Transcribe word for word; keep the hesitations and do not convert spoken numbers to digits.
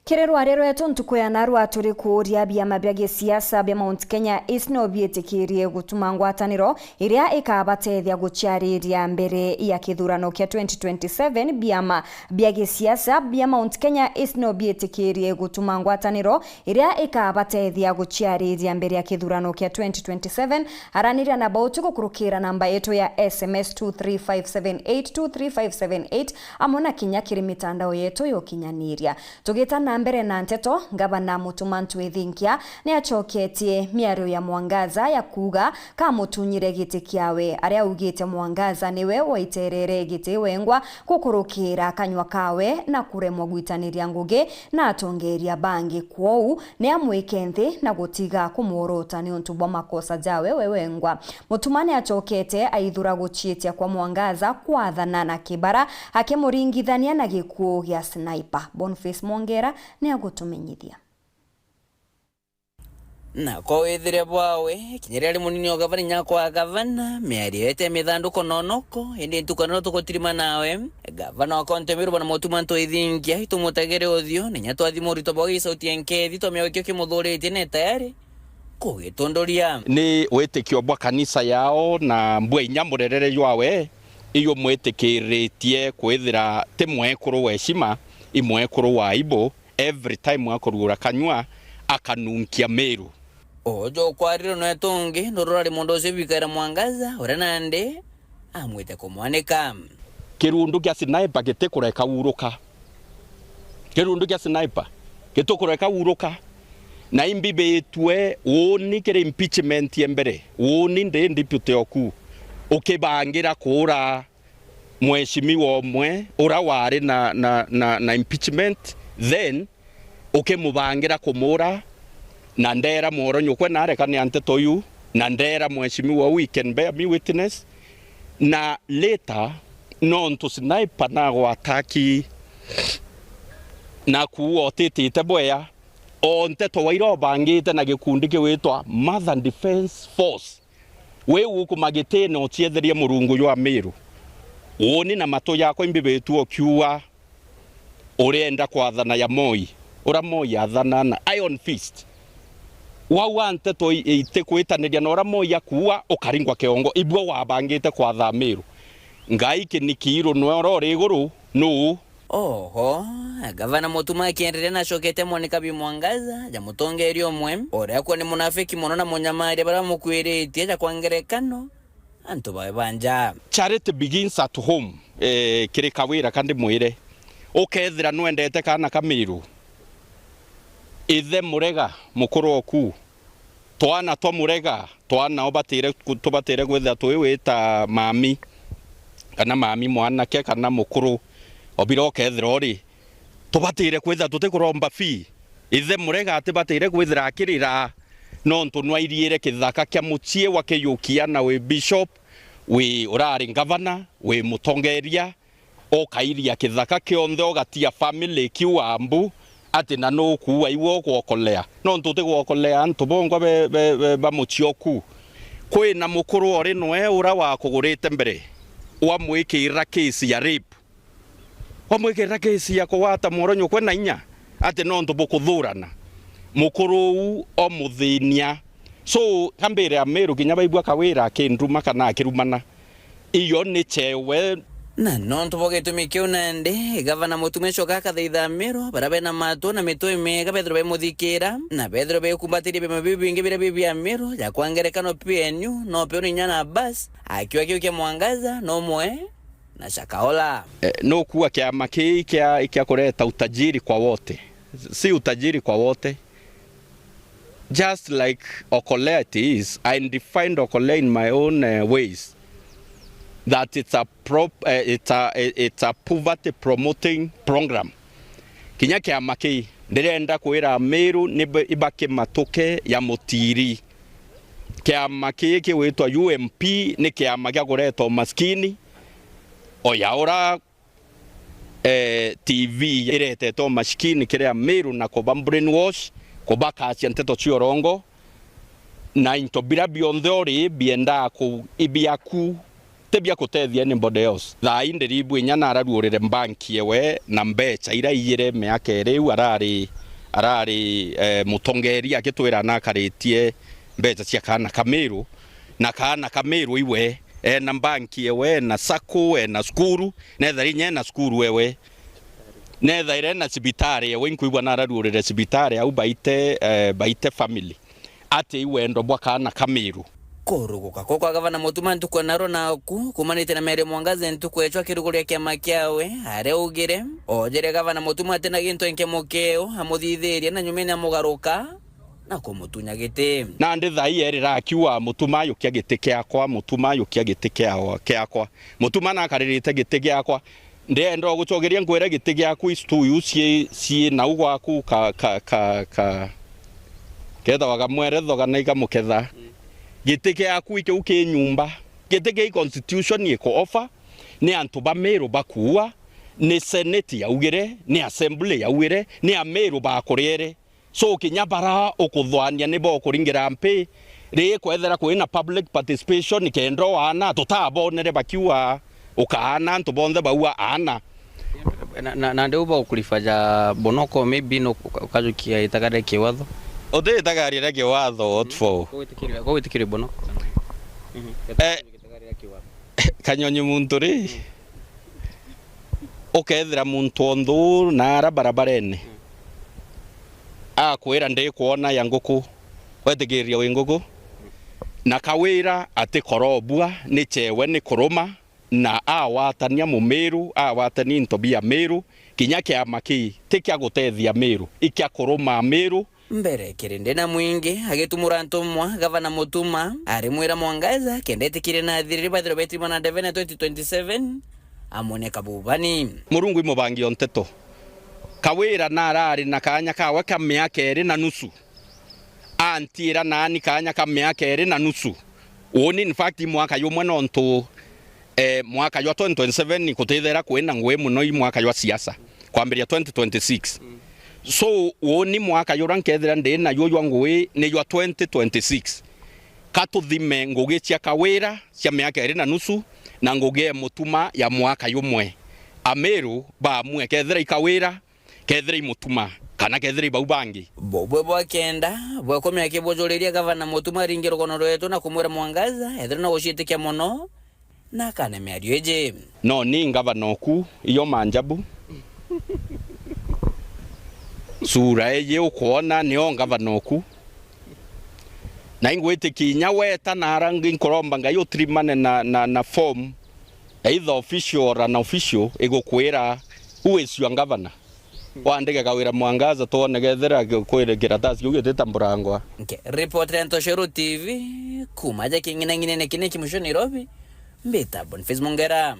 Kiri rwaria rwetu ntuku ya narua, turi kuuria biama bia gisiasa bia Mount Kenya East no biitikirie gutuma ngwataniro iria ikabatethia guciariria mbere ya kithurano kia twenty twenty-seven. Biama bia gisiasa bia Mount Kenya East no biitikirie gutuma ngwataniro iria ikabatethia guciariria mbere ya kithurano kia twenty twenty-seven. Araniria na bauti gukurukira namba yetu ya S M S two three five seven eight, two three five seven eight, amwe na kinya kiri mitandao yetu ya ukinyaniria. Tugita na mbere na nteto, Ngavana Mutuma M'Ethingia ni acoketie miario ya Mwangaza ya kuuga kamutunyire giti kiawe, aria augite Mwangaza niwe waiterere giti wengwa gukurukira kanyua kawe na kuremwa gwitaniria ngugi na atongeria bangi, kwou ni amwike nthi na gutiga kumworota niuntu bwa makosa jawe we wengwa. Mutuma ni acokete aithura guciitia kwa Mwangaza kwathana na Kibara, akimuringithania na gikuu gia Sniper. Boniface Mwongera ni agutumenyithia. Na kwa withire bwawe, kinya riria ari munini o gavana, inya kwa gavana, miario yeete mithanduko nonoko, indi ntuku ino tugutirima nawe. Gavana wa kaunti ya Meru, Bwana Mutuma M'Ethingia, itumutegere uthio, na inya twathima urito bwa gicauti ya nkethi, twamenya wiki ukimuthuritie na tayari kugitunduria. Ni witikio bwa kanisa yao na mbwa inya murerere jwawe, iyumwitikiritie kwithira ti mwekuru wa heshima, i mwekuru wa aibu, every time akurugura kanyua, akanunkia Meru. Uju ukwarire no etungi, nuru rwari mundu ucio bikaira Mwangaza, uria nandi amwite kumwanika. Kirundu kia Sniper gitikureka uruka. Kirundu kia Sniper gitikureka uruka. Na imbibitue uuni kiri impeachment ya mbere. Uuni ndi deputy oku. Ukibangira kuura mheshimiwa umwe ura wari na, na, na, na impeachment, then ukimubangira kumuura, na ndera Mworonyo kwe narekania nteto iu, na ndera mheshimiwa uu, he can bear me witness, na later, nontu Sniper nagwataki na kuua utitite bwea, o nteto waira ubangite na gikundi kiwitwa Mother Defence Force. Wi ukuma gitine ucietheria Murungu jwa Miru. Uuni na matu jakwa imbibitu ukiuga urienda kwathana ya Moi, ura Moi athana na Iron Fist. Wauga nteto i-, itikwitaniria na ura Moi akuua, ukaringwa kiongo. Ibua wabangite kwatha Miru. Ngai kinikiiru nwe ura uri iguru, nuu? Oho, gavana Mutuma akienderea nacokete mwanika bi Mwangaza ja mutongeria umwe uria akua ni munafiki mono na munyamaria baria bamukwiritie, ja kwa ngerekano antu bawe ba nja. Charity begins at home. Eh, kiri Kawira ka ndimwire, ukethira nwendete kaana ka Miru, ithe murega mukuru oku, twana twa murega, twana ubatire ku-, tubatire kwithira twi wita mami, kana mami mwanake, kana mukuru, obira ukethira uri, tubatire kwithira tutikuromba fee. Ithe murega atibatire kwithira akirira, nontu nwairiire kithaka kia mucii wa Kiyukia na wi bishop, wi urari ngavana, wi mutongeria, ukairia kithaka kionthe, ugatia family ikiuga mbu, ati na nukuua iwe ugwokolea, nontu utigwokolea antu bongwa be, be, be, ba mucii oku. Kwina mukuru uri nwe ura wakugurite mbere, wamwikira case ya rape, wamwikira case ya kugwata Mworonyo kwe na inya, ati nontu bukuthurana. Mukuru uu omuthinia. So, kambire Amiru kinya baigua Kawira akinduma kana akirumana, iyo ni chewe. Na nontu bwa gitumi kiu nandi, gavana Mutuma acoka akathaitha Amiru, baria bena matu na mitwe miega bethirwe baimuthikira, na bethirwe baikumbatiria biama biu bingi biria bi bia Amiru, ja kwa ngerekano P N U, no pio ni inya na bus, akiuga kiu kia Mwangaza, no mwe na Shakahola. Eh, nukuua kiama kii kia, kia kureta utajiri kwa wote. Si utajiri kwa wote. Just like Okolea it is, I defined Okolea in my own, eh, ways, that it's a prop-, eh, it's a, eh, it's a poverty promoting program. Kinya kiama kii ndirenda kwira Amiru ni ba-, ibakimatuke ya mutiri. Kiama kii kigwitwa U M P ni kiama gia kureta umaskini. Oya ura, eh, T V iretete umaskini kiri Amiru na kuba brainwash, kubakacia nteto cia urongo, na into bira bionthe uri biendaa ku-, ibiaku. Ti bia kutethia anybody else. Thaa ii ndiribu inya na araruurire mbanki ewe na mbecha ira iyire miaka iri iu arari, arari, eh, mutongeria agitwira na akaritie mbecha cia kaana ka Miru, na kaana ka Miru iwe ena mbanki ewe, ena sacco, ena cukuru, nethaira inya ena cukuru ewe, nethaira ena cibitari ewe, inkwigua na araruurire cibitari au baite, eh, baite family. Ati i wendo bwa kaana ka Miru. Kuruguka kuu kwa gavana Mutuma ntuku ya narua naku kumanite na Mary Mwangaza ntuku echo akiruguria kiama kiawe, aria augire ojere gavana Mutuma ati na gintu enke mukeo amuthithirie na nyumene amugaruka na kumutunya giti. Nandi thaa ii erira akiuga, "Mutuma, yukia giti kiakwa, Mutuma, yukia giti kiawa-, kiakwa." Mutuma na akaririte giti giakwa. Ndienda gucokeria nkwire giti giaku istu iu cii, cii nau gwaku ka, ka, ka, ka, kethagwa kamweretho kana ikamuketha. Giti giaku ikiu ki nyumba. Giti gi constitution iku offer, ni antu ba Miru bakuua, ni senate yaugire, ni assembly yaugire, ni Amiru bakuriere. So, kinya bara ukuthwania ni bokuringira mpi, ri kwethira kwina public participation kenda o aana, tutabonere bakiuga ukaana, antu bonthe bauga aana. Na, na, na ndiu baukulifaja Bonoko, maybe no uka-, ukajukia itagaria kiwatho? Uti itagaria ria kiwatho, what for? Kwa gwitikiria, kwa gwitikiria Bonoko? Mhm. Eh, itagaria ria kiwatho. Kanyonyi muntu ri, ukethira muntu onthu na ara barabarene, akwira, "Ndikwona ya nguku," wetikiria wi nguku, na Kawira atikorobua, ni chewe ni kuruma, na awatania Mumiru, awatania into bia Miru, kinya kiama kii ti kia gutethia Miru, i kia kuruma Miru. Mbere kiri ndina mwingi agitumura ntumwa, gavana Mutuma arimwira Mwangaza kenda itikirie na athiriri bathirwe betirima na Ndevene twenty twenty-seven, amone kabubani. Murungu imubangi o nteto. Kawira na arari na kaanya kawe ka miaka iri na nusu. Antiira naani kaanya ka miaka iri na nusu. Uuni, in fact, i mwaka jumwe nontu, eh, mwaka jwa twenty twenty-seven kutithera kwina ngui muno i mwaka jwa siasa, kwambiria twenty twenty-six. So, uuni mwaka juria nkethira ndi najuo jwa ngui ni jwa twenty twenty-six. Ka tuthime ngugi cia Kawira cia miaka iri na nusu na ngugi e Mutuma ya mwaka jumwe. Amiru baamue kethira i Kawira, kethira i Mutuma, kana kethira i bau bangi. Bubwe bwa kenda bwekumia kibujuriria gavana Mutuma aringe rugono rwetu na kumwira Mwangaza ethira no guciitikia mono na akane miario iji. No ni ngavana oku, iyo manjabu. Sura iji ukwona nio ngavana oku. Na ingwitikia inya weta na arangi nkuromba Ngai utirimane na, na, na form, either official or unofficial, igukwira, "Who is your governor?" Wandike Kawira Mwangaza, twone kethira kwiri kiratasi kiu gititambura ngwa. Nke, ripoti ya Ntoshero T V, kuma aja king'inang'inene kine kimucio Nairobi, mbita Boniface Mungera.